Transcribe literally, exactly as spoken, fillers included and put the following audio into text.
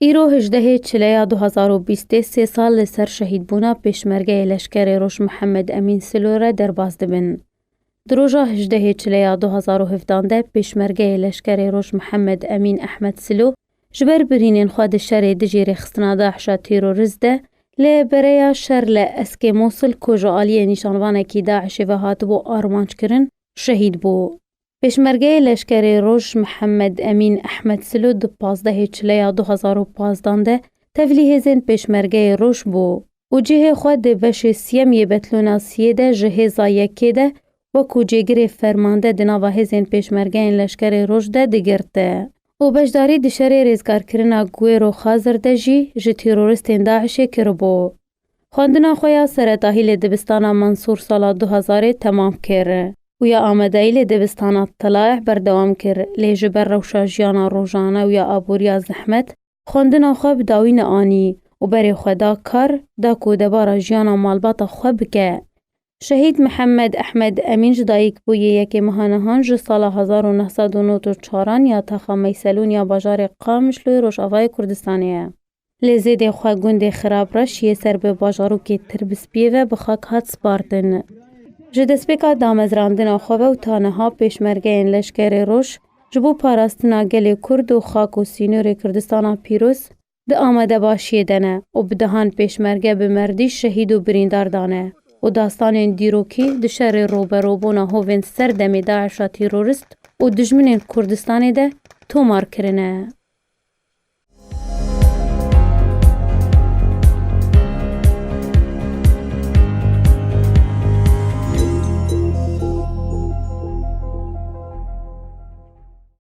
Îro hejdehê Çileya du hazar û bîstê sê sal li ser şehîdbûna pêşmergeyê leşkerê Roj Mihemed Emîn Silo re derbas dibin. Di roja hejdehê Çileya du hazar û hevdan de pêşmergeyê leşkerê Roj Mihemed Emîn Ehmed Silo ji ber birînên xwe di şerê dijî rêxistina DAIŞa terorist de li bereya şer li Eskê Mosil ku ji aliyê nîşanvanekî DAIŞê ve hatibû armanckirin, şehîd bû. Pêşmergeyê leşkerê Roj Mihemed Emîn Ehmed Silo di pazdehê Çileya du hazar û pazdan de tevlî hêzên pêşmergeyê Roj bû û cihê xwe di beşê siyem yê Betlona siyê de ji hêza yekê de wekû cêgirê fermande di nava hêzên pêşmergeyên leşkerê Roj de digirte û beşdarî di şerê rêzgarkirina Guêro Xazir de jî ji teroristên DAIŞê kiribû. Xwendina xwe ya seretahî li dibistana Mansûr sala du hazarê temam kir û ya amadeyî li dibistana Telaih berdewam kir, lê ji ber rewşa jiyana rojane û ya aboriya zehmet, xwendina xwe bi dawî neanî û berê xwe da kar da ku debara jiyana malbata xwe bike. Şehîd Mihemed Ehmed Emîn ji dayik bû yê yekê meha nihan ji sala hezar û neh sed û nod û çaran ya taxa Meyselûn ya bajarê Qamişloyê Rojavayê Kurdistanê ye. Lê zêdê xwe gundê Xirabreş yê ser bi bajarokê Tirbispiyê ve bi xak hat spartin. Ji destpêka damezrandina xwe ve û ta niha pêşmergeyên leşkerê Roj ji bo parastina gelê Kurd û xak û sînorê Kurdistana Pîroz di amadebaşiyê de ne û bi dehan pêşmerge bi merdî şehîd û birîndar dane û dastanên dîrokî di şerê rûberûbûna hovên serdemê DAIŞa terorist û dijminên Kurdistanê de tomar kirine.